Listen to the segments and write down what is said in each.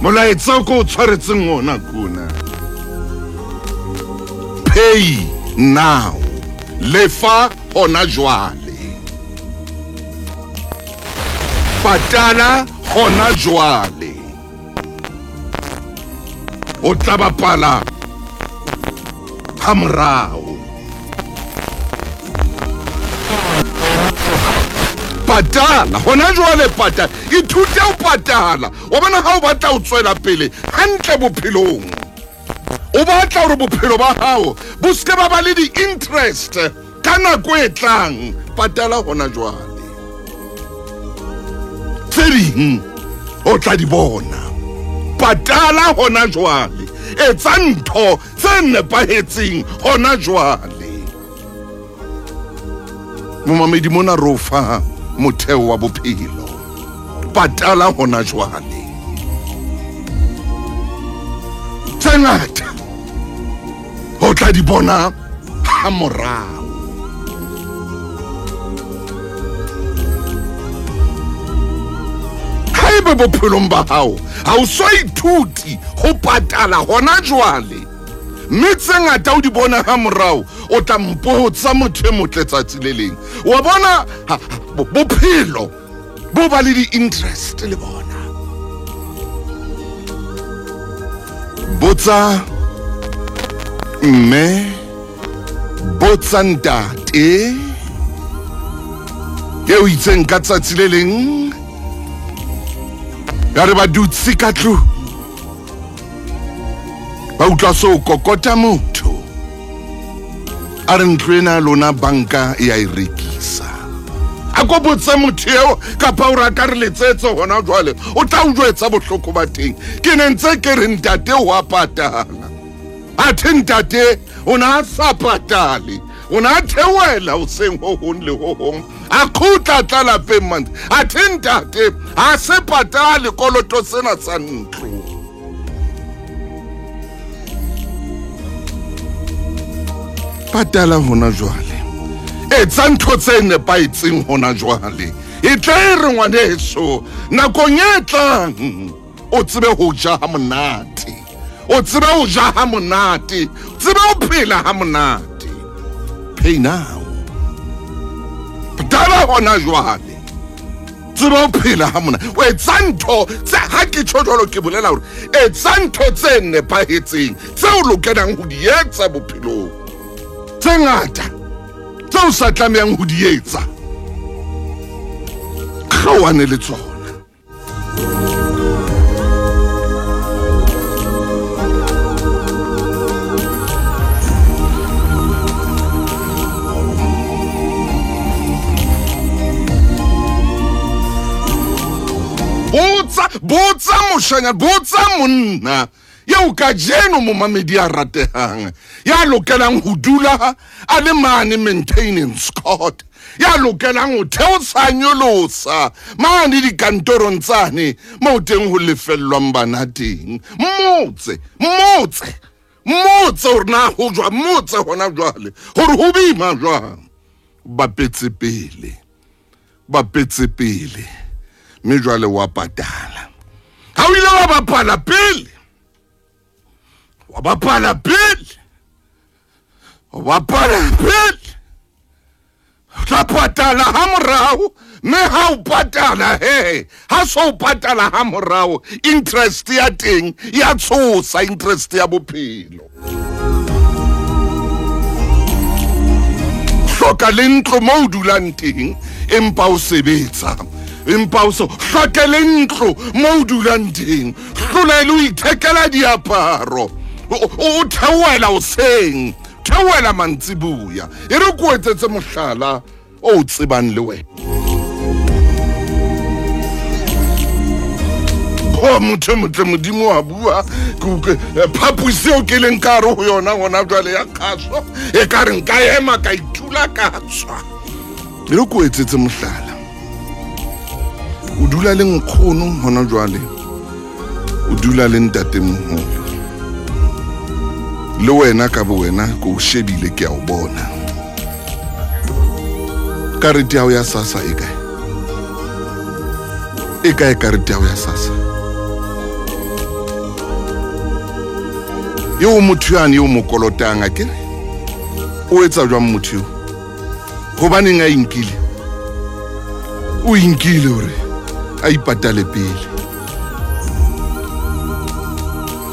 Molaetsa o ko o tshwaretseng ona kona. Pay now. Lefa hona jwale. Patala hona jwale. O tla bapala hamorao. Patala hona jwale, patala. Ithute ho patala. Wa bona ha o batla ho tswela pele hantle bophelong, o batla hore bophelo ba hao bo se ke ba ba le di-interest ka nako e tlang, patala hona jwale. Tse ding o tla di bona. Patala hona jwale. Etsa ntho tse nepahetseng hona jwale. Momamedi mona re o fa motheo wa bophelo. Patala hona jwale. Tse ngata o tla di bona hamorao. Haeba bophelong ba hao ha o so ithuti ho patala hona jwale, mme tse ngata o di bona hamorao, o tla mpotsa motho e motle tsatsi le leng. Wa bona, bophelo bo ba le di-interest le bona. Botsa mme, botsa ntate eo itseng ka tsatsi le leng ya re ba dutse ka tlung, ba utlwa so kokota motho a re ntlo ena lona banka e a e rekisa. A ko botse motho eo kapa o re a ka re letsetse hona jwale, o tla o jwetsa bohloko ba teng. Ke ne ntse ke re ntate o a patala, athe ntate o ne a sa patale, o ne a theohela hoseng ho hong le ho hong, a khutla tla lapeng mantse, athe ntate ha se patale koloto sena sa ntlo. Patala hona jwale, etsa ntho tse nepahetseng hona jwale, e tla e re ngwaneso nakong e tlang o tsebe ho ja ha monate, o tsebe ho ja ha monate, o tsebe ho phela ha monate. Pay now, patala hona jwale, tsebe ho phela ha monate. O etsa ntho tse, ha ke tjho jwalo ke bolela hore etsa ntho tse nepahetseng tse o lokelang ho di etsa bophelong. Tse ngata tse o sa tlamehang ho di etsa, kgaohane le tsona. Botsa, botsa moshanyana, botsa monna eo kajeno momamedi a ratehang, ya lokelang ho dula a le mane maintenance court, ya lokelang ho theosa nyolosa mane dikantorong tsane moo teng ho lefellwang bana teng. Mmotse, mmotse, mmotse hore na ho jwang, mmotse hona jwale hore ho boima jwang. Bapetse pele, bapetse pele, mme jwale wa patala. Ha o ile wa bapala pele, wa bapala pele, wa bapala pele, o tla patala ha morao, mme ha o patala he, ha so o patala ha morao, interest ya teng ya tshosa, interest ya bophelo. Hloka le ntlo mo o dulang teng, empa o sebetsa, empa o so hloke le ntlo mo o dulang teng, hlola le o ithekela diaparo, o theohela hoseng, theohela mantsiboya. E re ko etsetse mohlala o tsebang le wena. Ho motho motle modimo wa bua, ke utlwe phaposi eo ke leng ka hare ho yona hona jwale ya kgaso, e ka re nka ema ka itula ka tswa. E re ko etsetse mohlala. O dula le nkgono hona jwale, o dula le ntatemoholo, le wena ka bo wena ke o shebile, ke a o bona. Karete ya hao ya SASSA e kae? E kae karete ya hao ya SASSA? Eo motho yane eo mo kolotang a kere o etsa jwang motho eo? Hobaneng a inkile? O inkile hore a ipatale pele.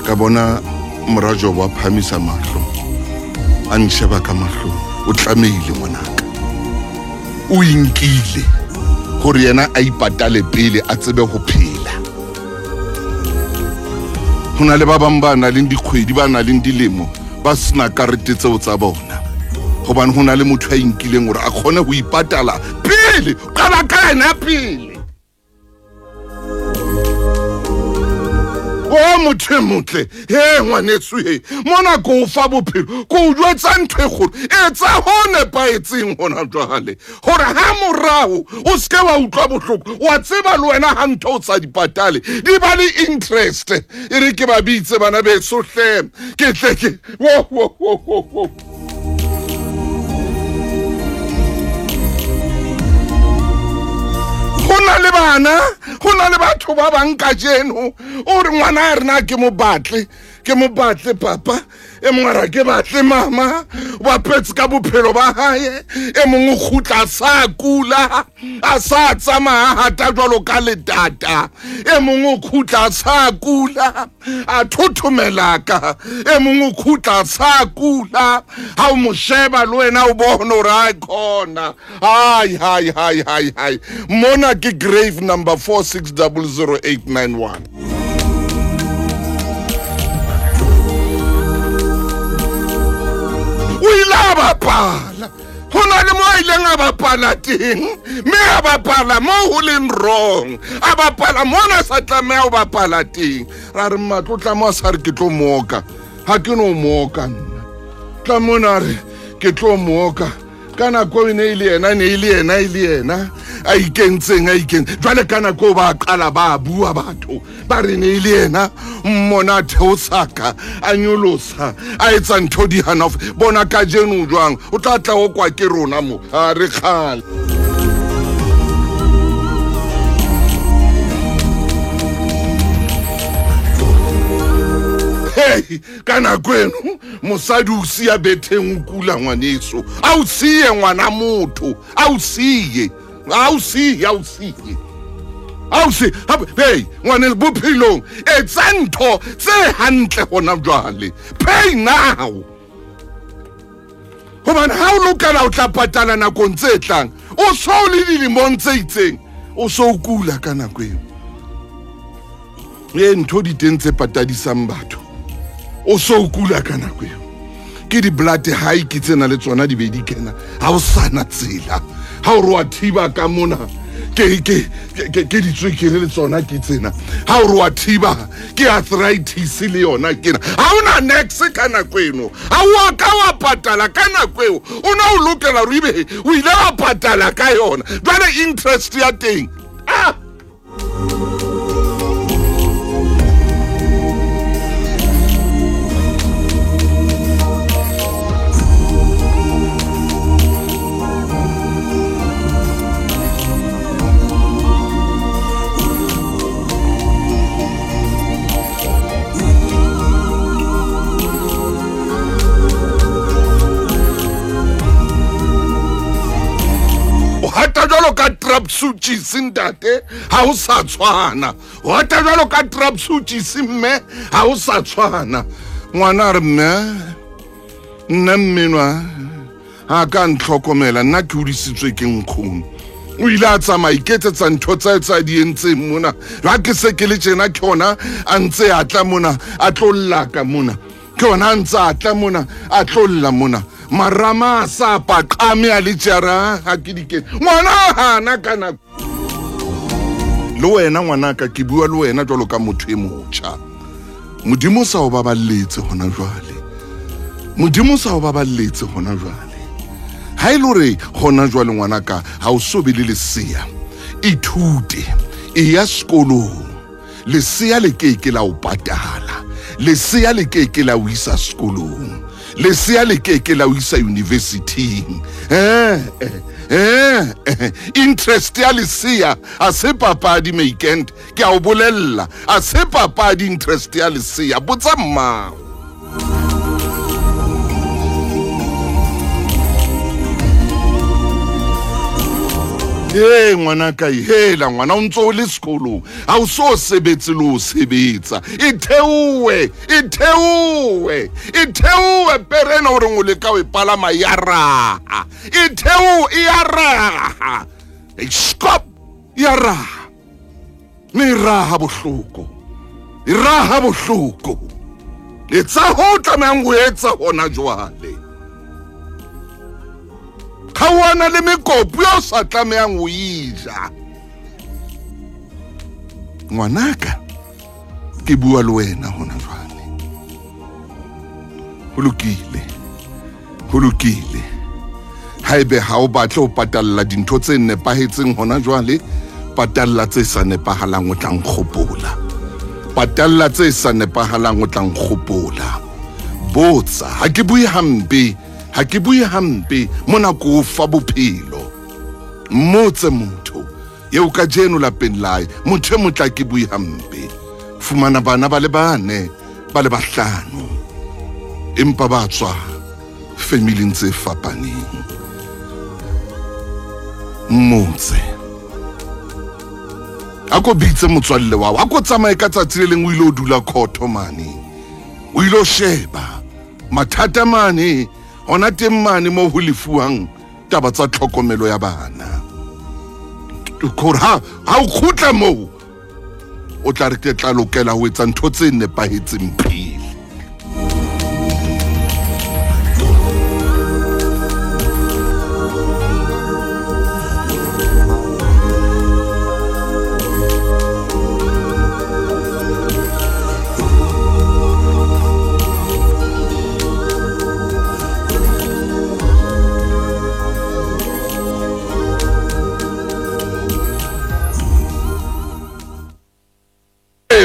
Ka bona mora Jobo a phamisa mahlo, a nsheba ka mahlong. O tlamehile ngwanaka. O inkile hore yena a ipatale pele a tsebe ho phela. Ho na le ba bang ba nang le dikgwedi, ba nang le dilemo, ba sena karete tseo tsa bona. Hobane ho na le motho a inkileng hore a kgone ho ipatala pele, qala ka yena pele. O motho e motle, he ngwaneso he, mona ko o fa bophelo, ko o jwetsa ntho e kgolo, etsa ho nepahetseng hona jwale, hore ha morao o seke wa utlwa bohloko. Wa tseba le wena ha ntho o sa di patale, di ba le interest. E re ke ba bitse bana beso hle, ke tle ke wo wo wo wo wo. Ho na le bana, ho na le batho ba bang kajeno, o re ngwana a rena ke mo batle, ke mo batle papa, e mongwe a re ke batle mama, ba phetse ka bophelo ba hae, e mongwe o kgutla a sa kula, a sa tsamaya a hata jwalo ka letata, e mongwe o kgutla a sa kula, a thothomelaka, e mongwe o kgutla a sa kula, ha o mo sheba le wena o bone hore ai khona, hai hai hai hai hai, mona ke grave number 4600891. O ile a bapala, ho na le mo a ileng a bapala teng, mme a bapala mo ho leng wrong, a bapala mona sa tlameha ho bapala teng. Ra re mmatlo tla mo a sa re ke tlo mooka, ha ke no mooka nna. Tla mona a re ke tlo mooka, ka nako e ne e le yena, ne e le yena, e le yena a ikentseng, a ikentseng. Jwale ka nako ba qala ba bua batho, ba re ne e le yena, mmona a theosaka, a nyolosa, a etsa ntho di hana ho bona kajeno jwang, o tla tla o kwa ke rona mo, ha re kgale. Hey, ka nako eno mosadi o siya betheng o kula ngwaneso, a o siye ngwana motho, a o siye, a o siye, a o siye, a o siye. Hape, hey, ngwane bophelong etsa ntho tse hantle hona jwale, pay now, hobane ha o lokela o tla patala nakong tse tlang, o so le dilemong tse itseng, o so o kula ka nako eo. E ntho di teng tse patadisang batho, o so o kula ka nako eo. Ke di-blood high ke tsena le tsona di be di kena, ha o sana tsela, ha o re wa thiba ka mona, ke ditswekere le tsona ke tsena, ha o re wa thiba ke arthritis le yona ke na, ha ona nex ka nako eno, ha o a ka wa patala ka nako eo, o ne o lokela hore ebe o ile wa patala ka yona. Jwale interest ya teng, ah! O hata jwalo ka trapsutjisi ntate, ha o sa tshwana. O hata jwalo ka trapsutjisi mme, ha o sa tshwana. Ngwana a re mme, nna mmenwa ha ka ntlhokomela, nna ke hodisitswe ke nkgono. O ile a tsamaya iketsetsa ntho tsa tsa di entseng mona. Ha ke se ke le tjena, ke hona a ntse a tla mona, a tlo lla ka mona. Ke hona a ntse a tla mona, a tlo lla mona. Marama a sa paqame a le tjara, ha ke di kene. Ngwana a hana ka nako. Le wena ngwanaka, ke bua le wena jwalo ka motho e motjha. Modimo o sa o baballetse hona jwale. Modimo o sa o baballetse hona jwale. Ha e le hore hona jwale ngwanaka ha o so be le lesea, ithute, eya sekolong. Lesea le ke ke la o patala, lesea le ke ke la o isa sekolong, lesea le ke ke la o isa university-ing. Interest ya lesea a se papadi, Meikent, ke a o bolella, a se papadi interest ya lesea. Botsa mmao. He ngwanaka, hela ngwana, o ntse o le sekolong, ha o so sebetse le o sebetsa. E theohe, e theohe, e theohe pere ena o reng o leka ho e palama ya raha. E theohe, e ya raha. E stop, ya raha. Mme e raha bohloko. E raha bohloko. Etsa ho o tlamehang ho etsa hona jwale. Kgaohana le mekopu eo sa tlamehang ho e ja. Ngwanaka, ke bua le wena hona jwale. Ho lokile, ho lokile. Haebe ha o batle ho patalla dintho tse nepahetseng hona jwale, patalla tse sa nepahalang o tla nkgopola. Patalla tse sa nepahalang o tla nkgopola. Botsa, ha ke bue hampe, ha ke bue hampe, mona ke o fa bophelo. Mmotse motho eo kajeno lapeng la hae, motho e motle ha ke bue hampe. Fumana bana ba le bane, ba le bahlano, empa ba tswa familing tse fapaneng. Mmotse. A ko bitse motswalle wa hao, a ko tsamaye ka tsatsi le leng o ile o dula khotho mane. O ile o sheba mathata mane, hona teng mane moo ho lefuwang taba tsa tlhokomelo ya bana. Hore ha o kgutla moo, o tla re ke tla lokela ho etsa ntho tse nepahetseng pele.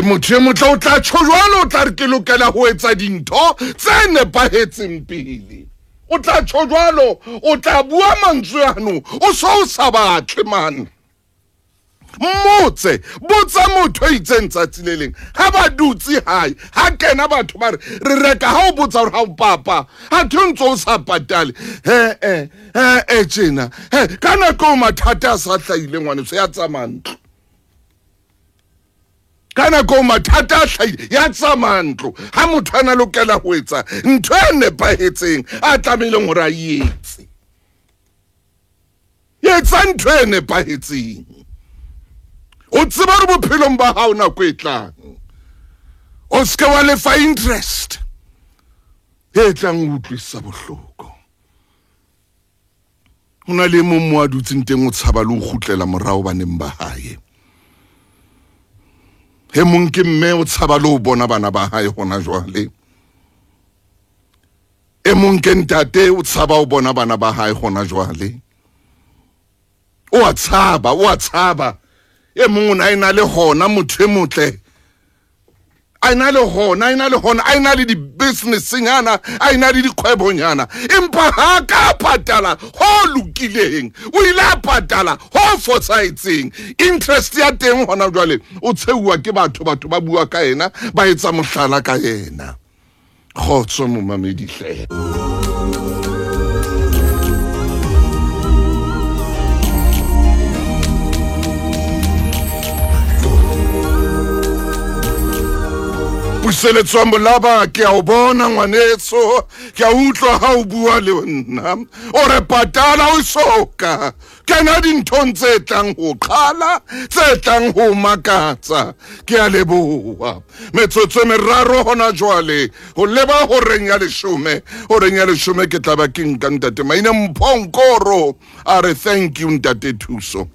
Motho e motle o tla tjho jwalo, o tla re ke lokela ho etsa dintho tse nepahetseng pele. O tla tjho jwalo, o tla bua mantswe ano, o so o sa batle man. Mmotse, botsa motho e itseng tsatsi le leng, ha ba dutse hae, ha kena batho ba re, re reka, ha o botsa hore ha o papa, ha thwe ntse o sa patale. He, he, he, tjena. He, ka nako eo mathata a sa hlahile ngwaneso, ya tsamaya ntlo. Ka nako eo mathata a hlahile, ya tsamaya ntlo. Ha motho a na lokela ho etsa ntho e nepahetseng, a tlamehileng hore a e etse. Etsa ntho e nepahetseng. O tseba hore bophelong ba hao nako e tlang, o se ke wa lefa interest e tlang ho utlwisa bohloko. Ho na le e mong mo a dutseng teng o tshaba le ho kgutlela morao baneng ba hae. E mong ke mme o tshaba le ho bona bana ba hae hona jwale. E mong ke ntate o tshaba ho bona bana ba hae hona jwale. O a tshaba, o a tshaba. E mong o na ena le hona motho e motle. A ena le hona, a ena le hona, a ena le di-business-nyana, a ena le dikgwebonyana. Empa ha ka patala ho lokileng, o ile a patala ho fosahetseng. Interest ya teng hona jwale o tsheuwa ke batho, batho ba bua ka yena, ba etsa mohlala ka yena. Kgotso momamedi hle. Puseletswa Molaba, ke a o bona ngwaneso, ke a utlwa ha o bua le nna. O re patala o soka. Kena dinthong tse tlang ho qhala, tse tlang ho makatsa. Ke a leboha. Metsotso e meraro hona jwale ho leba horeng ya leshome. Horeng ya leshome ke tla ba ke nka ntate Maine Mphonkoro. A re thank you ntate Thuso.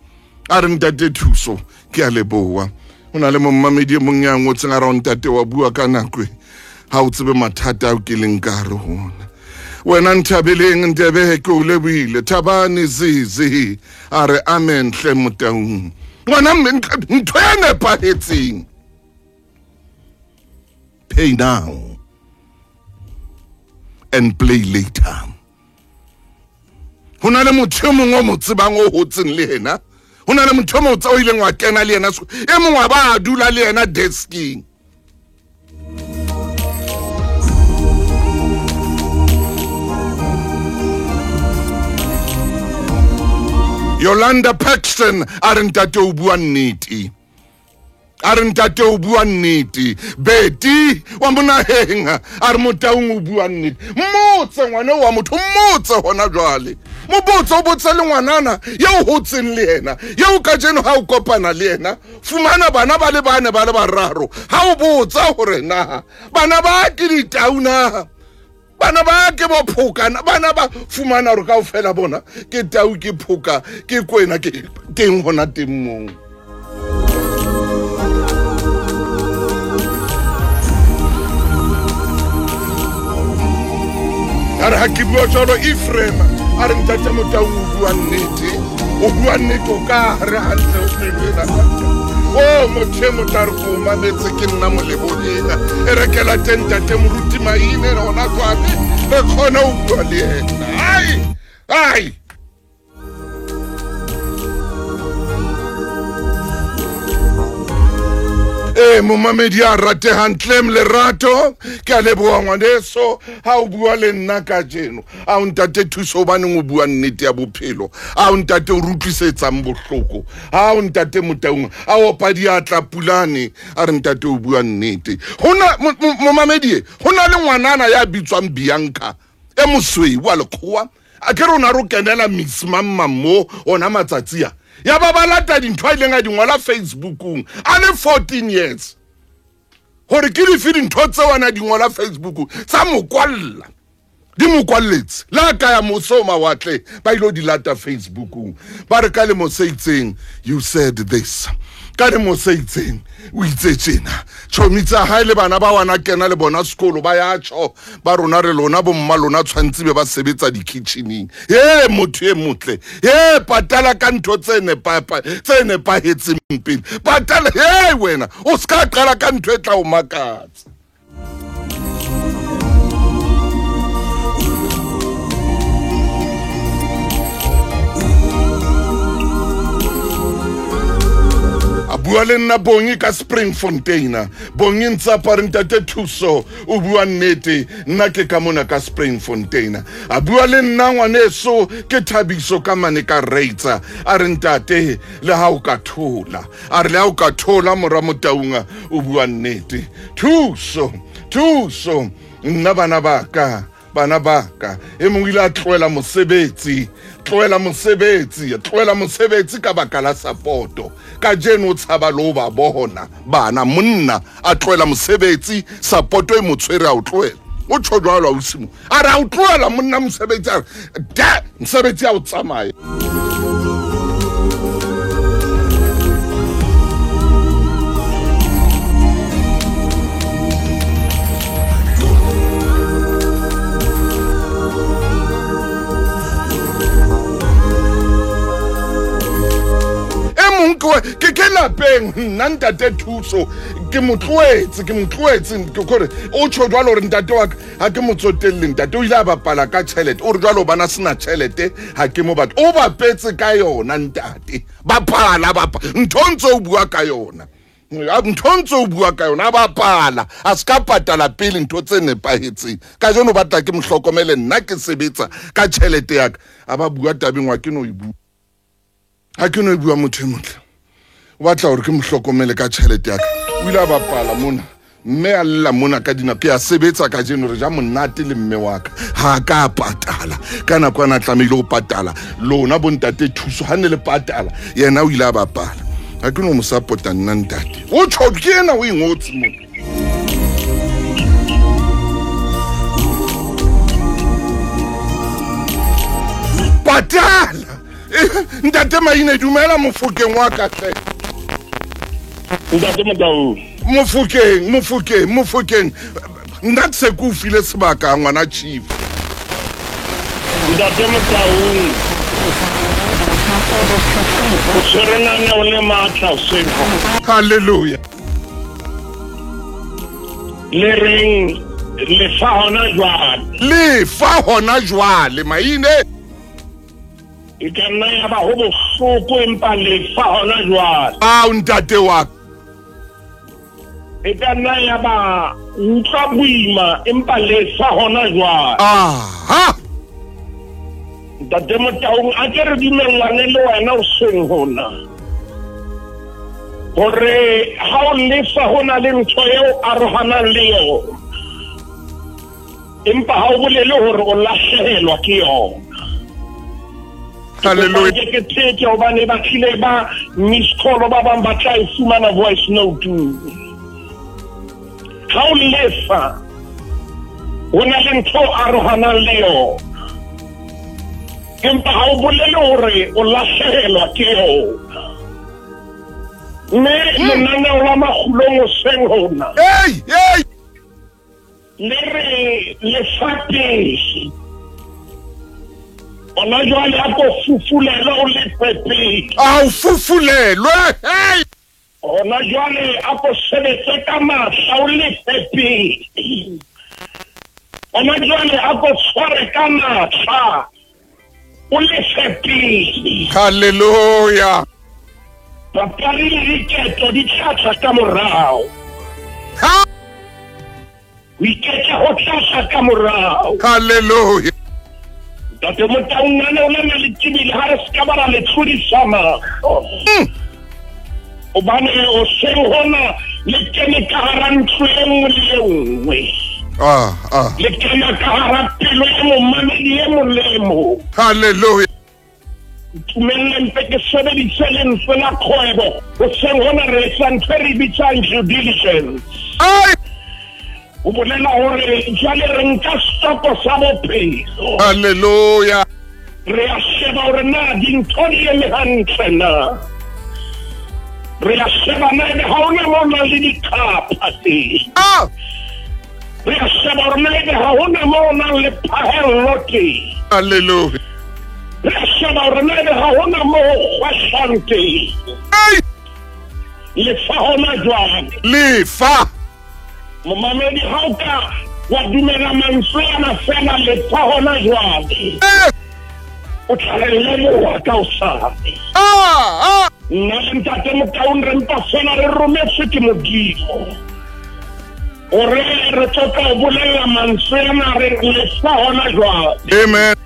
A re ntate Thuso, ke a leboha. Ho na le mommamedi e mong ya ngotseng a re ntate wa bua ka nako e, ha o tsebe mathata ao ke leng ka hare ho ona. Wena Nthabeleng Ndebe ke o lebohile. Thabane Zizi a re amen hle Motaung. Ngwana mme ntho e nepahetseng. Pay now and play later. Ho na le motho e mong o mo tsebang o hotseng le yena. Ho na le motho e mong o ileng wa kena le yena, e mong wa ba a dula le yena desking. Yolanda Paxton a re ntate o bua nnete a re ntate o bua nnete Betty wa monaheng a re Motaung o bua nnete mmotse ngwana wa motho mmotse hona jwale mo botse o botse le ngwanana yeo hotseng le yena yeo kajeno ha o kopana le yena fumana bana ba le bane ba le bararo ha o botsa hore na bana ba ke ditau na bana ba ke bo phoka bana ba fumana gore kao fela bona ke tau ke phoka ke kwena ke teng gona teng mong a re ga ke bua jalo efrema a re ntate motau o bua nnete o bua nnete o ka re gantle o pelo ena o motho e motla re ko mametse ke nna moleboheng e rekela teng ntate moruti maine gona jwale re kgone ho bua le ena ai ai ee momamedi a ratehang tlem lerato ke a leboa ngwaneso ha o bua le nna kajeno a o ntate thuso hobaneng o bua nnete ya bophelo a o ntate o re utlwisetsang bohloko a o ntate Motaung a opa diatla pulane a re ntate o bua nnete hona momamedi ho na le ngwanana ya bitswang Bianca e mosweu wa lekgowa a ke rona ro kenela Miss Mamma mo ona matsatsi a ya ba ba lata dintho a ileng a di ngola Facebookong a le 14 years gore ke dife dintho tseo a na di ngola Facebook tsa mokwalla di mo kwalletse le a ka ya moso mawatle ba ile di lata Facebookong ba re ka lemo se itseng you said this ka lemo se itseng o itse tjena tšhomi tsa hae le bana ba wana kena le bona sekolo ba ya tjho ba rona re lona bomma lona tshwantse be ba sebetsa di-kitcheneng e motho e motle e patala ka ntho tse nepahetseng pele patala e wena o se ka qala ka ntho e tla o makatsa a bua le nna Bongi ka Springfontein Bongi ntse apare ntate Thuso o bua nnete nna ke ka mona ka Springfontein a bua le nna ngwaneso ke Thabiso ka mane ka Reitsa a re ntate le ha o ka thola a re le ha o ka thola mora Motaunga o bua nnete thuso thuso nna bana ba ka bana ba ka e mongwe ile a tlohela mosebetsi tlohela mosebetsi tlohela mosebetsi ka baka la sapoto kajeno o tshaba le o ba bona bana monna a tlohela mosebetsi sapoto e mo tshwere a o tlohela o tjho jwalo ausi mo a re a o tlohela monna mosebetsi a re da mosebetsi a o tsamaye e mong ke ke lapeng nna ntate Thuso ke mo tlohetse ke mo tlohetse ke kore o tjho jwalo hore ntate wa ka ha ke mo tsotelle ntate o ile a bapala ka tjhelete o re jwalo bana sena tjhelete ha ke mo batla o bapetse ka yona ntate bapala bapa ntho ntse o bua ka yona ntho ntse o bua ka yona a bapala a se ka patala pele ntho tse nepahetseng kajeno o batla ke mo hlokomele nna ke sebetsa ka tjhelete ya ka a ba bua tabeng wa ke no e bua ga ke no e bua motho e motle o batla gore ke mo hlokomele ka tšhelete ya ka o ile a bapala mona mme a lla mona ka dinako ke a sebetsa ka jeno re ja monate le mme wa ka ga ka a patala ka nako a na tlamehile go patala lona bontate Thuso ga ne le patala yena o ile a bapala ga ke no mo support-a nna ntate o tšho ke ena o e ngotse mona patala ntate Maine dumela Mofokeng wa ka tle ntate Motau Mofokeng Mofokeng Mofokeng nna ke se ke o file sebaka ngwana chief ntate Motaung o tshwere lenaneo le maatla hoseng halleluja le reng lefa hona jwale lefa hona jwale Maine e ka nna ya ba ho bohloko empa lefa hona jwale ao ntate wa ka e ka nna ya ba utlwa boima empa lefa hona jwale aha Ntate Motaung, a ke re dumellane le wena hoseng hona hore ha o lefa ho na le ntho eo arohanang le yona, empa ha o bolele hore o lahlehelwa ke yona. Hallelujah. Ke ke theke hobane ba tlile ba miss call, ba bang ba tla e fumana voice note. Ha o lefa ho na le ntho o arohanang le yona, empa ha o bolele hore o lahlehelwa ke yona. Mme lenaneo la Makgulong hoseng hona Hey, hey. le re lefa pele ona jwale, a ko fufulelwe o lefe pele. A o fufulelwe. Hey. Hona jwale a ko sebetse ka matla o lefe pele. Hona jwale a ko tshware ka matla o lefe pele. Hallelujah. Papadi le diketo di tla tla ka morao. Ha. Ho iketla ho tla tla ka morao. Hallelujah. Ntate Motaung, nane o lena le tebile ha re se ka ba ra le tlodisa mahlo, hobane hoseng hona le kene ka hara ntlo e nngwe le e nngwe. Ah, ah. Le kena ka hara pelo ya momamedi e mong le e mong. Hallelujah. Ntumelle mpe ke sebedise lentswe la kgwebo hoseng hona. Re etsa ntho e re bitsang due diligence. Ay. Ho bolela hore jwale re nka stoko sa bophelo. Hallelujah. Re a sheba hore na dintho di eme hantle na. Re a sheba na ebe ha hona mo nang le diqhapha teng. Ah. Re a sheba hore na ebe ha hona mo nang le phahello teng. Hallelujah. Re a sheba hore na ebe ha hona mo ho kgwehlang teng. Ay. Lefa hona jwale. Lefa. Momamedi, ha o ka wa dumela mantswe ana fela, lefa hona jwale, Eh. o tla re leboha ka hosane. Ah, ah. Nna le ntate Motaung re mpa fela re rometswe ke Modimo hore re tlo tla o bolella mantswe ana re lefa hona jwale. Amen.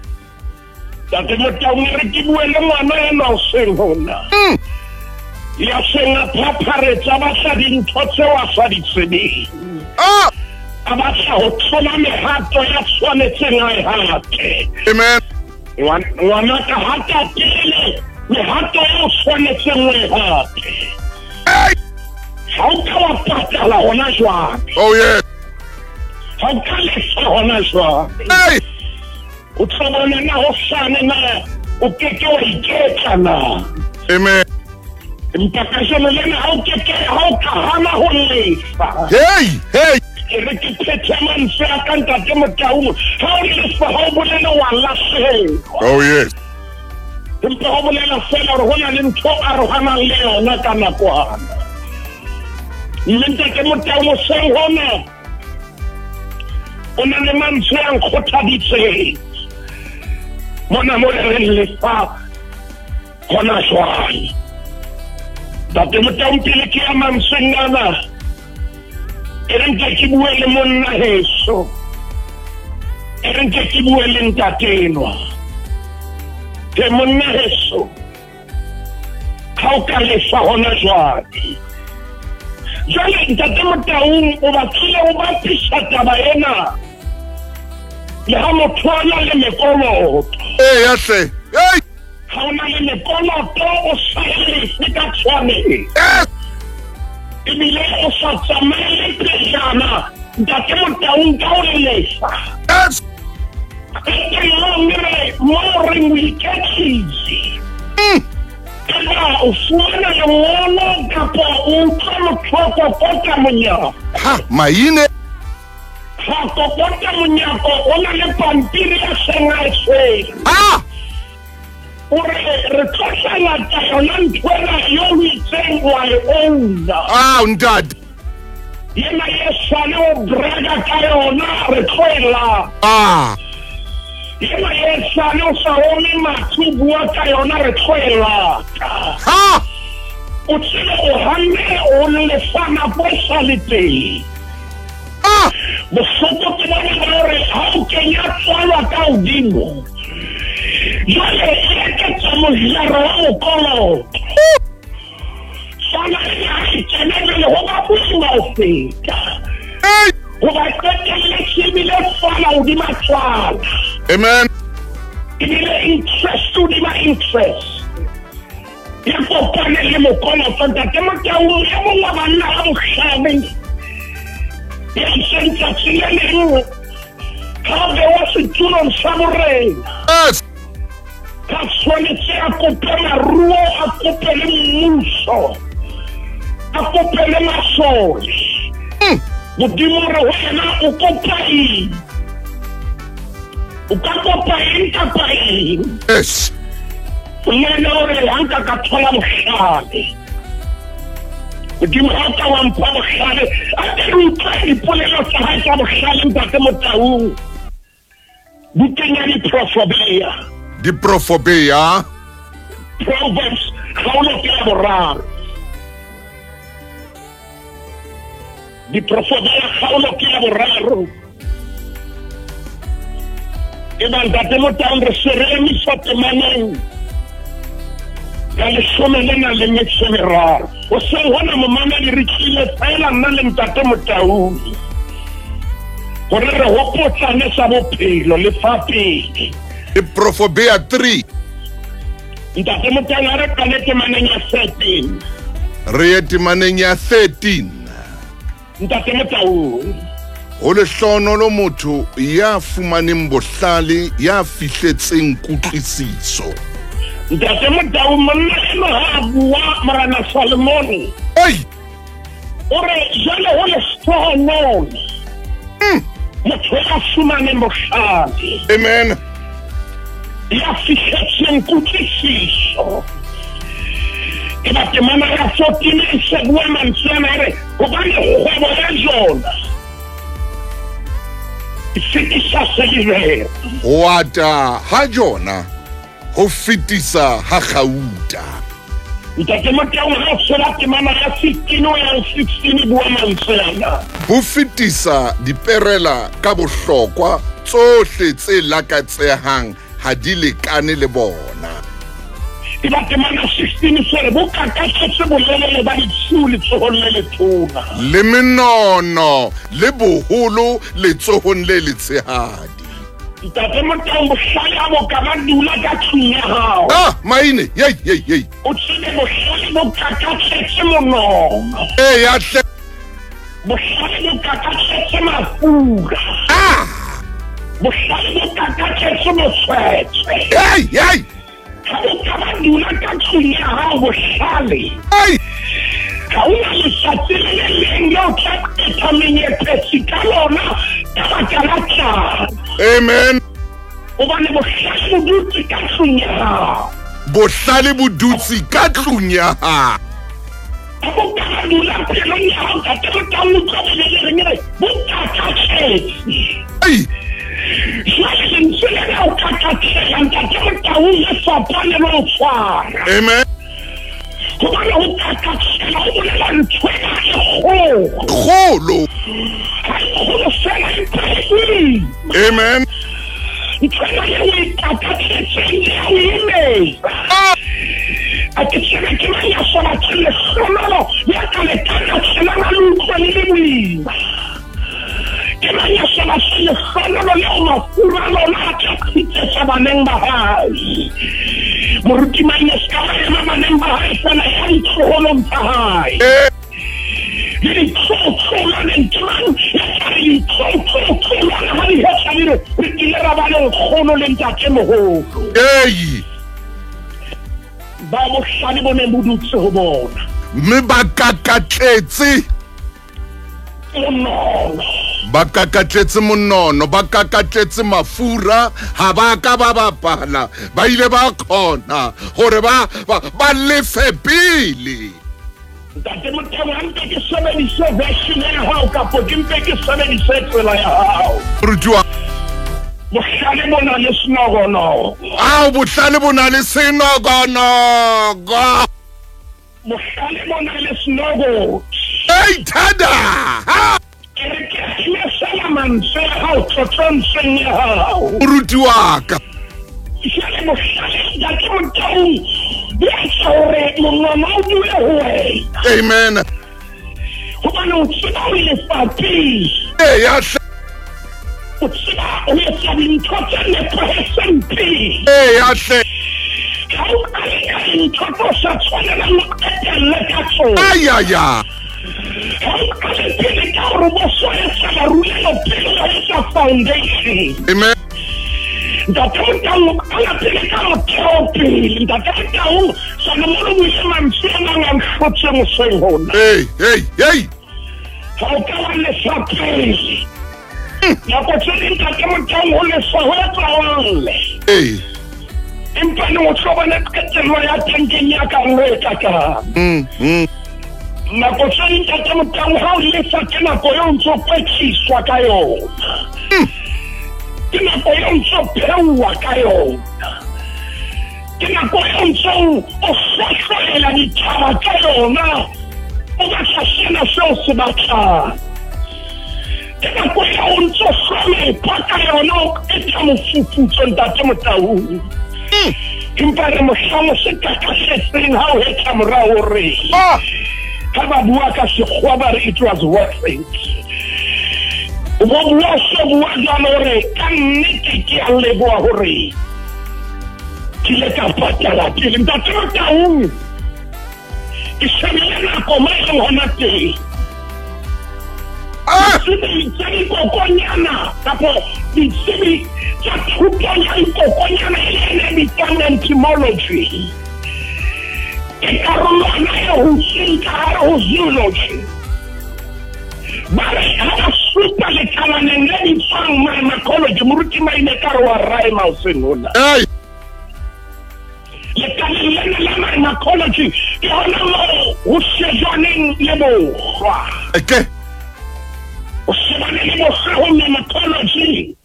Ntate Motaung, re ke bue le ngwana enwa hoseng hona ya seng a phapharetsa, a batla dintho tseo a sa di tsebeng, a batla ho tlola mehato ya tshwanetseng a e hate. Amen. Ngwana ka, hata pele mehato eo tshwanetseng o e hate. Hey. Ha o ka wa patala hona jwale, Oh yes. ha o ka lefa hona jwale, Hey. o tlo bona na hosane na o keke wa iketla na. Amen. Empa kajeno lena ha o keke, ha o ka hana ho lefa, Hey, hey. ke re ke phethe mantswe a ka, ntate Motaung, ha o lefa ha o bolele wa lahlehelwa, Oh yes. empa ho bolela fela hore ho na le ntho arohanang le yona ka nakwana. Mme ntate Motaung, hoseng hona o na le mantswe a nkgothaditseng mona mo le reng lefa hona jwale. Ntate Motaung, pele ke ya mantsweng ana, e re nke ke bue le monna heso, e re nke ke bue le ntatenwa ke monna heso. Ha o ka lefa hona jwale jwale, ntate Motaung, o batlile o bapisa taba ena le ha motho a na le mekoloto. Hey, yes. Hey. Ha o na le mekoloto o sa e lefe ka tshwanelo, ebile o sa tsamaele pejana, ntate Motaung, ka o lefa, qetellong re mo reng o iketlile, eba o fumana lengolo kapa o utlwa motho a kokota monyako. Ha, maine. Ha kokota monyako, o na le pampiri ya seng a e tshwere. Ah. O re re tlo hlangata yona ntho ena yo o itseng wa e owna. Ah, ntate. Yena ye sale o braga ka yona, re tlo e lata. Ah. Yena ye sale o sa ome mathe o bua ka yona, re tlo e lata. Ha. O tsebe o hanne o lefa nako e sa le teng. Ah. Bohloko ke bona ba hore ha o kenya tswalwa ka hodimo, Jwale e eketsa mojaro wa mokoloto. Tswala ena ha e kena jwale ho ba boima ho feta. Hoba qetelletse ebile tswala hodima tswala. Amen. Ebile interest hodima interest. Ya kopane le mokoloto ntate Motaung e mong wa banna ba bohlale ya itseng tsatsi le leng ha o bewa setulong sa borena. Yes. Ka tshwanetse a kope maruo, a kope le mmuso, a kope le masole. Modimo re ho yena o kopa eng? O ka kopa eng kapa eng? Yes. Yena o re ha nka ka thola bohlale. Modimo ha o ka wa mpha bohlale, a ke re utlwe dipolelo tsa hae tsa bohlale ntate Motaung. Bukeng ya Diprofobea. Diprofobea. Proverbs, kgaolo ke ya boraro. Diprofobea kgaolo ke ya boraro. E ba ntate Motaung re se re emisa temaneng ya leshome le nang le metso e meraro. Hoseng hona momamedi re tlile fela nna le ntate Motaung gore re hopotsane sa bophelo le fa pele. Diprofobea 3. Ntate Motaung a re qale temaneng ya 13. Re ye temaneng ya 13. Ntate Motaung. Ho lehlohonolo motho ya fumaneng bohlale, ya fihletseng kutlwisiso. Ntate Motaung, monna enwa ha a bua Morena Salomone. Ei! O re jwale ho lehlohonolo motho ya fumaneng bohlale. Amen. Ya fihletseng kutlwisiso. E ba temana ya 14 e se bua mantswe ana e re hobane kgwebo ya jona e fetisa silivera. Ho ata ha jona ho fetisa ha kgauta. Ntate Motaung ha o tshela temana ya 15 ho ya ho 16 e bua mantswe ana. Bo fetisa diperela ka bohlokwa, tsohle tse lakatsehang ha di lekane le bona. E ba temana 16 se re bo kakatletse bolelele ba ditshiu letsohong le letona. Le menono le boholo letsohong le letshehadi. Ntate Motaung bohlale ha bo ka ba dula ka tlung ya hao. Ah, maine, yei, yei, yei. O tsebe bohlale bo kakatletse monono. Ee, ya hle. Bohlale bo kakatletse mafura. Ah! Bohlale bo kakatletse motshwetshwe. Ei, ei! Ha bo ka ba dula ka tlung ya hao bohlale. Ei! Ha o na letsatsi le le leng le o tla qetha menyepetsi ka lona ka baka la tlala. Amen. Hobane bohlale bo dutse ka tlung ya hao. Bohlale bo dutse ka tlung ya hao. Ha bo ka ba dula pelong ya hao, ntate Motaung, utlwa Bibele e reng e re bo kakatletse. Ei! Jwale lentswe lena o kakatlela, ntate Motaung, le fapane le ho tshwara. Amen. Hobane ho kakatlela ho bolela ntho ena e kgolo. Kgolo. Ha e kgolo fela empa e boima. Amen. Ntho ena eo o e kakatletseng e a o imetsa. Ah! A ke tsebe ke mang ya sa batleng lehlohonolo ya ka le kakatlelang a le utlwe le le boima. Ke mang ya sa batleng lehlohonolo leo mafura a lona a tla qhitsetsa baneng ba hae. Moruti Maine se ka ba ema baneng ba hae fela ya ditloholong tsa hae. Le ditlotlolwaneng ke mang ya tla re ditlotlolwana ha di hetla di re re kile ra ba le nkgono le ntatemoholo. Ei! Ba bohlale bo neng bo dutse ho bona. Mme ba kakatletse. Monono. Ba kakatletse monono, ba kakatletse mafura, ha ba ka ba bapala, ba ile ba kgona hore ba, ba, ba lefe pele. Ntate Motheo, ha mpe ke sebedise version ya hao kapo ke mpe ke sebedise tsela ya hao. Moruti wa. Bohlale bo na le senokonogo. Ao, bohlale bo na le senokonogo. Bohlale bo na le senokoti. Ei, thada! Ha! Ke re ke hlesela mantswe a hao tlotlontsweng ya hao. Moruti wa ka. Jwale Jwale bohlale Ntate Motaung bo etsa hore monwana o dule ho wena. Amen. Hobane o tseba ho lefa pele. Eya hle. O tseba ho etsa dintho tse nepahetseng pele. Eya hle. Ha o qale ka dintho tse o sa tshwanelang o qetelle ka tsona. Ayaya. Ha o qale pele ka hore bo so etsa marulelo pele o etsa foundation. Amen. Ntate Motaung o qala pele ka motheo pele. Ntate Motaung, Solomon o buile mantswe a mang a nhlotseng hoseng hona. Hey, hey, hey. Ha o ka wa lefa pele. Nako tse ding Ntate Motaung ho lefa ho etsa o lle. Hey. Empa neng o tlo bona qetello ya teng keng ya karolo e kakang. Nako tse ding Ntate Motaung ha o lefa ke nako eo o ntso kwetliswa ka yona. Ke nako eo ntso pheuwa ka yona. Ke nako eo ntso o hlahloela dithaba ka yona. O batla sena seo se batlang. Ke nako eo o ntso hlomepa ka yona o qeta mofufutso Ntate Motaung. Empa re mohlang o se kakahletseng ha o hetla morao o re ha ba bua ka sekgowa ba re it was worth it. O bo bua o so bua jwalo hore ka nnete ke a leboha hore ke ile ka patala pele. Ntate Motaung, ke shebile nako mo e leng hona teng. Ditsebi tsa dikokonyana kapo ditsebi tsa thuto ya dikokonyana e le ena e bitswang entomology. Ke karolwana e hutsweng ka hare ho zoology. Ba re ha ba supa lekalaneng le bitswang myrmecology, moruti Maine ka re wa rhyma hoseng hona. Hey. Lekaleng lena la myrmecology ke hona moo ho shejwaneng le bohlwa. Okay. O shebane le bohlwa ho myrmecology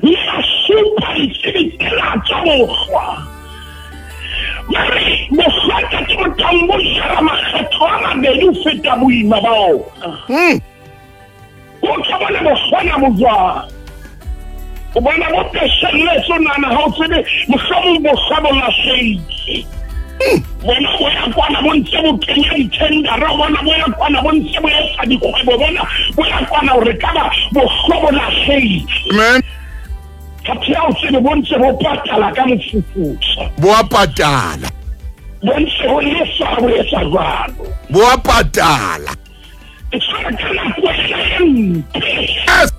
mme ba supa ditsebi tsena tsa bohlwa. Ba re bohlwa Ntate Motaung bo jara makgetho a mabedi ho feta boima ba ona. O tla bona bohlwana bo jwang. O bona bo peshelletse, o nahana ha o tsebe mohlomong bohlwa bo lahlehile. Bona bo ya kwana bo ntse bo kenya dithendara, o bona bo ya kwana bo ntse bo etsa dikgwebo, bona bo ya kwana hore ka ba bohlwa bo lahlehile. Amen. Athe ha o tsebe bo ntse bo patala ka mofufutso. Bo a patala. Bo ntse bo lefa bo etsa jwalo. Bo a patala. E tshwana ka nako ena e mpe. Yes.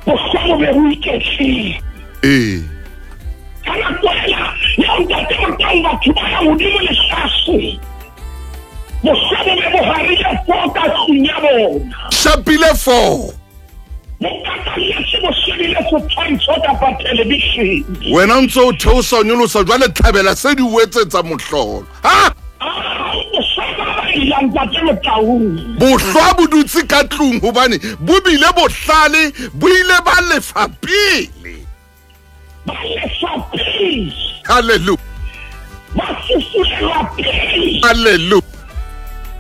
Bohlwa bo be bo iketlile. Ee. Ka nako ena ya Ntate Motaung batho ba ya hodimo le tlase. Bohlwa bo be bo harile foo ka tlung ya bona. Shapile foo. Bo kakalletse bo shebile setshwantsho kapa thelebishene. Wena o ntse o theosa o nyolosa jwale thabela se di o etsetsa mohlolo. Ha! Ah, bohlwa ba ba ila Ntate Motaung. Bohlwa bo dutse ka tlung hobane bo bile bohlale, bo ile ba lefa pele. Ba lefa pele. Hallelujah. Ba fufulelwa pele. Hallelujah.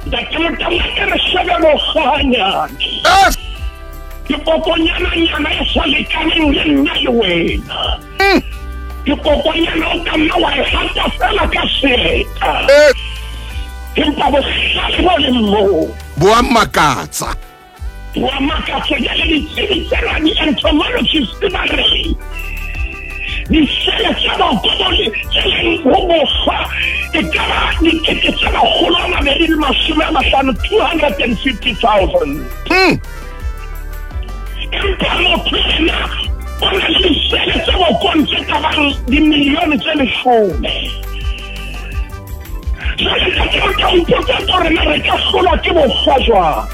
Ntate Motaung, a ke re shebe bohlwa hanyane. Yes. Ke kokonyananyana e sa lekaneng le nna le wena. Ke kokonyana o ka nna wa e hata fela ka seeta. Empa bohlale bo leng moo Bo a makatsa. Bo a makatsa. Jwale ditsebi tsena, di-entomologists ba re disele tsa boko tse leng ho bohlwa e ka ba dikete tse 250, 250,000. Empa motho yena o na le disele tse bokong tse ka bang dimilione tse 10. Jwale Ntate Motaung, potso ke hore na re ka hlolwa ke bohlwa jwang?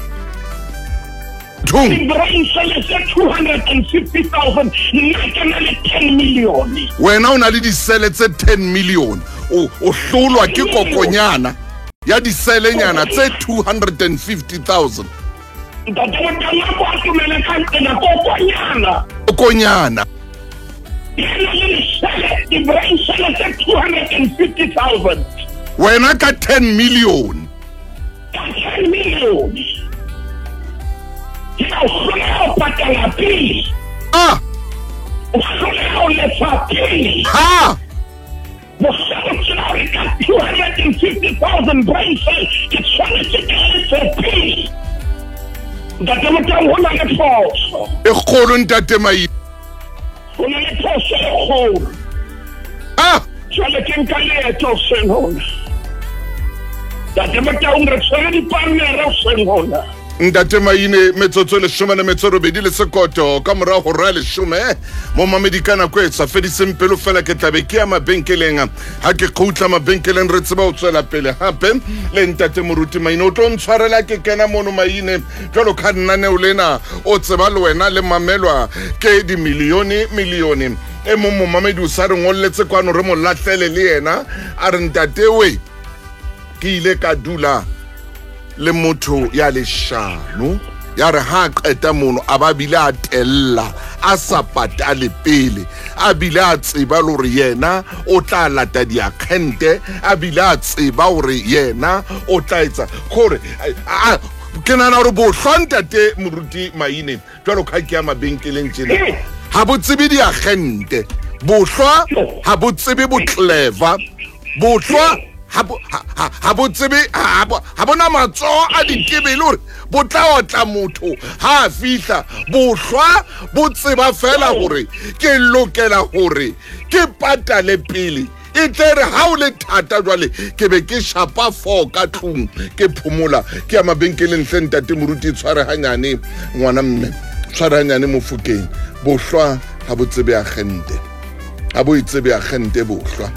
Thong. Di-brain cell tse 250,000, nna ke na le 10 million. Wena o na le disele tse 10 million. O o hlolwa ke kokonyana ya diselenyana tse 250,000. Ntate Motaung, a ko atomele ka nqena kokonyana. Kokonyana. E na le disele, di-brain cell tse 250,000. Wena ka 10 million. Ka 10 million. Ke a o hloleha ho patala pele. Ah. O hloleha ho lefa pele. Ha. Bohlwa bo tseba hore ka 250,000 brain cell ke tshwanetse ke lefe pele. Ntate Motau, ho na le phoso. E kgolo, Ntate Maine. Ho na le phoso e kgolo. Ah! Jwale ke nka leeto hoseng hona. Ntate Motaung, re tshwere dipannere hoseng hona. Ntate Maine, metsotso e leshome le metso robedi le sekoto ka morago hora ya leshome. Momamedi ka nako e sa fediseng pelo fela ke tlabe ke ya mabenkeleng. Ha ke kgutla mabenkeleng re tseba ho tswela pele hape le Ntate Moruti Maine. O tlo ntshwarela ke kena mono Maine jwalo ka lenaneo lena o tseba le wena le mamelwa ke dimilione milione. E mong momamedi o sa re ngolletse kwano re mo lahlele le yena a re ntate we ke ile ka dula le motho ya leshano ya re ha a qeta mono a ba bile a tella a sa patale pele a bile a tseba le hore yena o tla lata diakgente a bile a tseba hore yena o tla etsa gore ke nahana hore bohlwa ntate moruti Maine jwalo ka ke ya mabenkeleng tjena ha bo tsebe diagente bohlwa ha bo tsebe boclever bohlwa ha bo tsebe ha bona matsoho a ditebele gore bo tla otla motho ha a fihla bohlwa bo tseba fela gore ke lokela gore ke patale pele e tle re ha o le thata jwale ke be ke shapa four ka tlung ke phomola ke ya mabenkeleng hle ntate moruti tshware hanyane ngwana mme tshware hanyane mofokeng bohlwa ha bo tsebe agente ha bo e tsebe agente bohlwa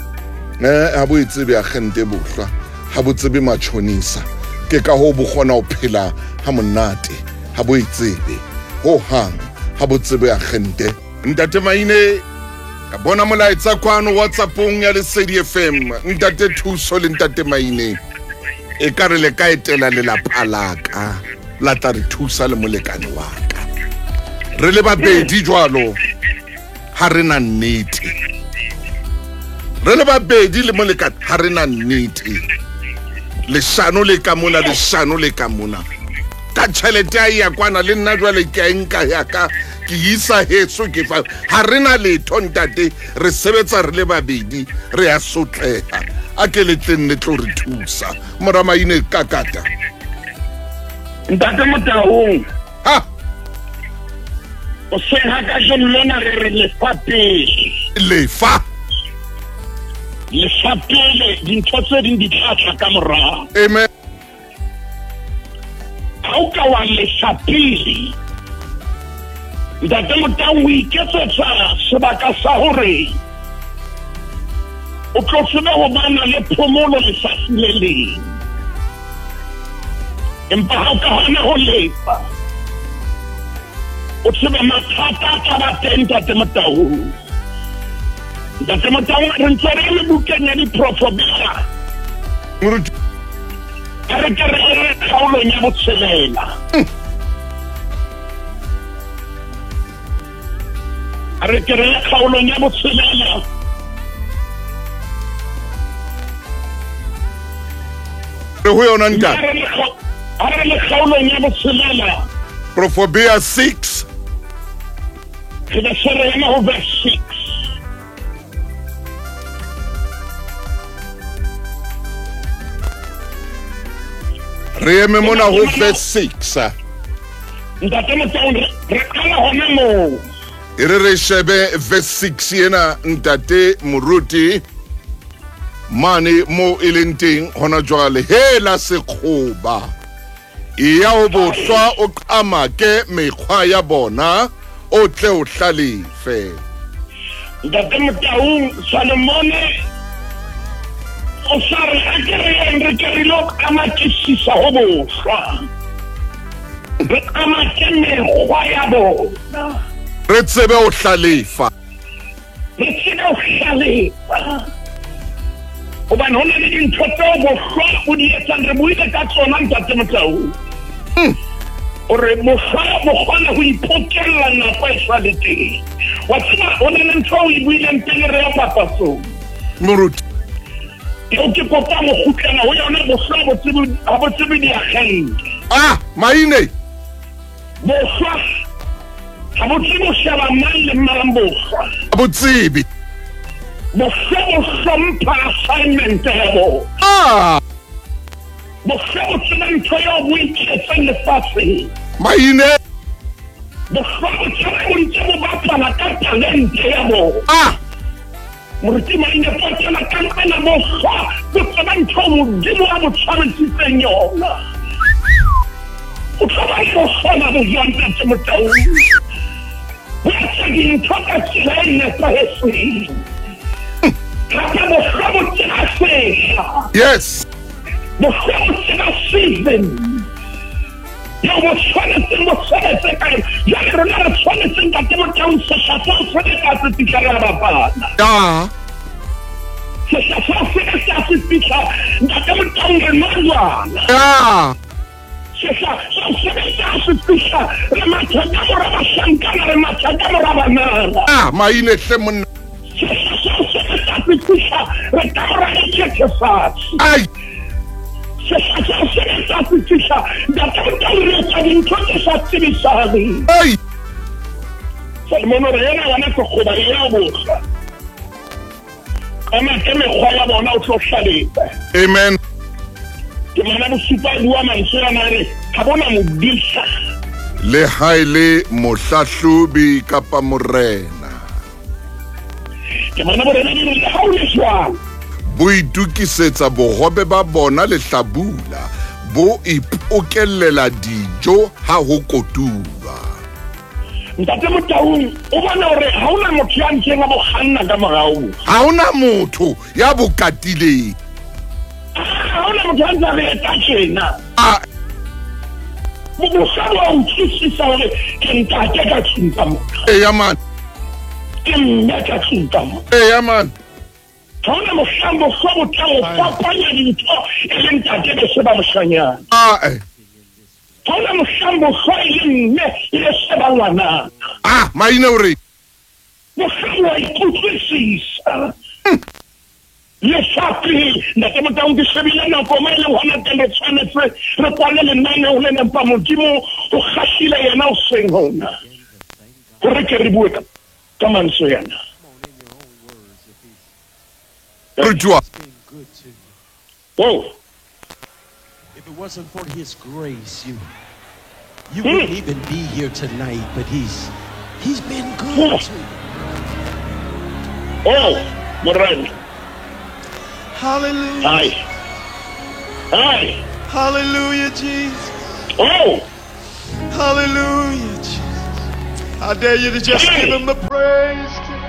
eh ha bo e tsebe agente bohlwa ha bo tsebe matjhonisa ke ka hoo bo kgona ho phela ha monate ha bo e tsebe ho hang ha bo tsebe agente Ntate Maine ka bona molaetsa kwano WhatsAppong ya Lesedi FM. Ntate Thuso le Ntate Maine e ka re le ka etela lelapa la ka la tla re thusa le molekane wa ka. Re le babedi jwalo ha re na nnete. Re le babedi le molekane ha re na nnete. Leshano le ka mona, leshano le ka mona. Ka tjhelete a ya kwana le nna jwale ke a e nka ya ka ke isa heso ke fa ha re na letho ntate re sebetsa re le babedi re a sotleha a ke le tleng le tlo re thusa mora Maine kakata Ntate Motaung ha o seng ha ka jeno lena re re lefa pele lefa lefa pele dintho tse ding di tla tla ka morao amen Ha o ka wa lefa pele, Ntate Motau o iketsetsa sebaka sa hore o tlo tsebe ho bana le phomolo letsatsi le leng. Empa ha o ka hana ho lefa, o tsebe mathata a tla ba teng, Ntate Motau. Ntate Motau, re ntse re le bukeng ya diprofobela. Moruti. A re ke re re kgaolong ya botshelela. A re ke re kgaolong ya botshelela. Re ho yona ntate. A re le kgaolong ya botshelela. Profobia 6. Re be se re ema ho verse 6. Re eme mona ho verse 6. Ntate Motaung, re qala hona moo. E re re shebe verse 6 ena ntate Moruti mane mo e leng teng hona jwale hela sekgoba Eya o bohlwa o qamake mekgwa ya bona, o tle o hlalefe. Ntate Motaung, Salomone o sa re a ke re yeng re ke re lo qamakisisa ho bohlwa, re qamake mekgwa ya bona, Re tsebe ho hlalefa. Re tsebe ho hlalefa. Hobane ho na le dintho tseo bohlwa o di etsang, re buile ka tsona Ntate Motau. Hore bohlwa bo kgona ho ipokella nako e sa le teng. Wa tseba ho na le ntho o e buileng pele re ya papatsong. Moruti. Eo ke kopang ho kgutlela ho yona, bohlwa bo tsebe, ha bo tsebe diakgente. Ah, Maine. Bohlwa ha bo tsebe ho sheba mang le mang bohlwa. Ha bo tsebe. Bohle bo hlompha assignment ya bona. Ah. Bohle bo tseba ntho eo bo iketseng lefatsheng. Maine. Bohle bo tseba bo ntse bo bapala ka talente ya bona. Ah. Moruti Maine potela ka ena bohlwa bo tseba ntho Modimo a bo tshwarisitseng yona. O tlo ba le bohlwana bo jwang Ntate Motaung? Ho etsa dintho ka tsela e nepahetseng. Hape bohlwa bo tseba sehla. Yes. Bohlwa bo tseba season. Eo bo tshwanetseng bo sebetse ka yona. Jwale rona re tshwanetse Ntate Motaung sehla seo se be ka se fihla re a bapala. Ja. Sehla seo se be ka se fihla Ntate Motaung re nwa jwala. Ja. Sehla seo se be ka se fihla re matha ka mora bahlankana re matha ka mora banana. Ah, maine hle monna. Sehla seo se be ka se fihla re ka mora dithethefatsi. Ai. Sehla seo se be ka se fihla ntate Motaung re etsa dintho tse sa tsebisaneng. Ai. Salomone o re ena yona ke kgoba ea bohlwa. Ema ke mekgwa ya bona o tlo hlalefa. Amen. Ke mana bosupa e bua mantswe ana a re ha bona modisa. Le ha e le mohlahlobi kapa morena. Ke mana borena di re le ha o le jwalo. Bo itokisetsa bohobe ba bona lehlabula, bo ipokellela dijo ha ho kotulwa. Ntate Motaung, o bone hore ha hona motho ya ntseng a bo kganna ka morao. Ha hona motho ya bo katileng. Ha hona motho ya ntse a re etsa tjena. A Bosa bo a utlwisisa hore ke ntate ka tlung ka mona. Eya man. Ke mme ka tlung ka mona. Eya man. Ha hona mohlang bosa bo tla o fapanya dintho e le ntate be se ba moshanyana. Ah eh. Ha hona mohlang bohlwa e le mme e le sheba ngwanana. Ah, maine o re. Mohlang wa ikutlwisisa. Le sa pele, Ntate Motaung, ke shebile nako mo e leng hona teng re tshwanetse re kwale lenaneo lena, empa Modimo o kgahlile yena hoseng hona hore ke re bue ka mantswe ana. Re Oh. If it wasn't for his grace, you you wouldn't even be here tonight, but he's he's been good to you. Oh, Morena. Hallelujah. Hi. Hi. Hallelujah, Jesus. Oh. Hallelujah, Jesus. I dare you to just Hey. give him the praise tonight.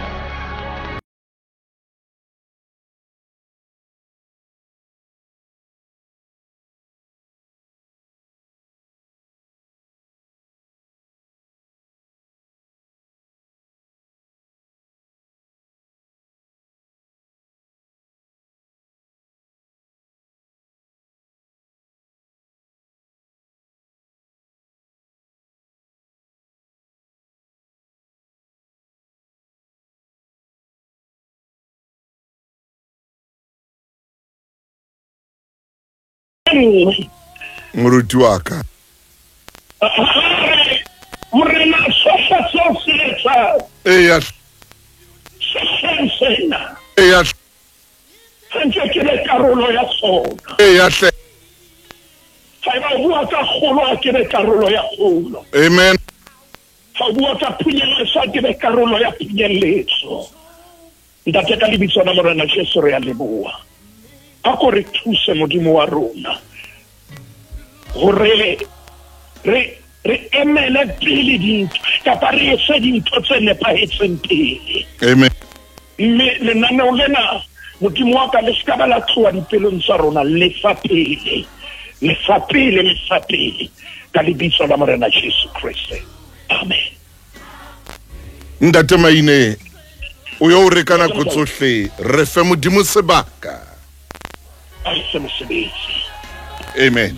Moruti wa ka. Morena sohle seo se etsang. Eya. Sehleng sena. Eya. Ntse ke be karolo ya sona. Eya hle. Haeba o bua ka kgolo, a ke be karolo ya kgolo. Amen. Ha o bua ka phunyeletso, a ke be karolo ya phunyeletso. Ntate, ka lebitso la Morena Jesu re a leboha. A ko re thuse Modimo wa rona hore re re emele pele dintho kapa re etse dintho tse nepahetseng pele. Amen. Mme lenaneo lena Modimo wa ka le se ka ba la tloha dipelong tsa rona, lefa pele, lefa pele, lefa pele ka lebitso la Morena Jesu Kriste. Amen. Ntate Maine, o yo o re ka nako tsohle re fe Modimo sebaka. A etse mosebetsi. Amen.